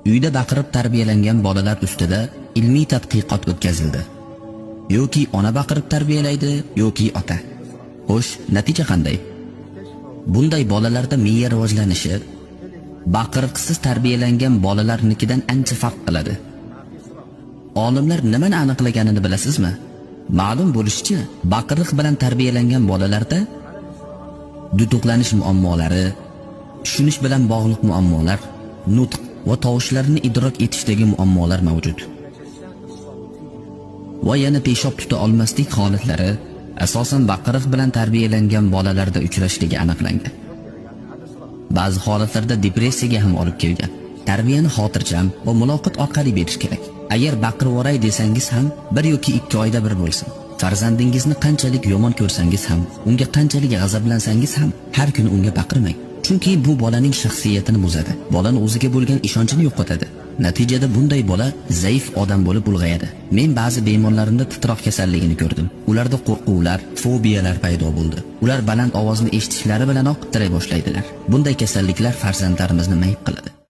Uyda baqirib tarbiyalangan bolalar ustida ilmiy tadqiqot o'tkazildi. Yoki ona baqirib tarbiyalaydi, yoki ota. Xo'sh, natija qanday? Bunday bolalarda miya rivojlanishi baqiriqsiz tarbiyalangan bolalarnikidan ancha farq qiladi. Olimlar nimani aniqlaganini bilasizmi? Ma'lum bo'lishicha, baqiriq bilan tarbiyalangan bolalarda duduqlanish muammolari, tushunish bilan bog'liq muammolar, nutq va tovushlarni idrok etishdagi muammolar mavjud. Va yana peshob tuta olmaslik holatlari asosan baqiriq bilan tarbiyalangan bolalarda uchrashligi aniqlangan. Ba'zi holatlarda depressiyaga ham olib kelgan. Tarbiyani xotirjam va muloqot orqali berish kerak. Agar baqirib yuboray desangiz ham 1 yoki 2 oyda bir bo'lsin. Farzandingizni qanchalik yomon ko'rsangiz ham, unga qanchalik g'azablansangiz ham har kuni unga baqirmang. Chunki bu bolaning shaxsiyatini buzadi. Bolani o'ziga bo'lgan ishonchini yo'qotadi. Natijada bunday bola zaif odam bo'lib ulg'ayadi. Men ba'zi bemorlarimda titroq kasalligini ko'rdim. Ularda qo'rquvlar, fobiyalar paydo bo'ldi. Ular baland ovozni eshitishlari bilanoq titray boshlaydilar. Bunday kasalliklar farzandlarimizni mayib qiladi.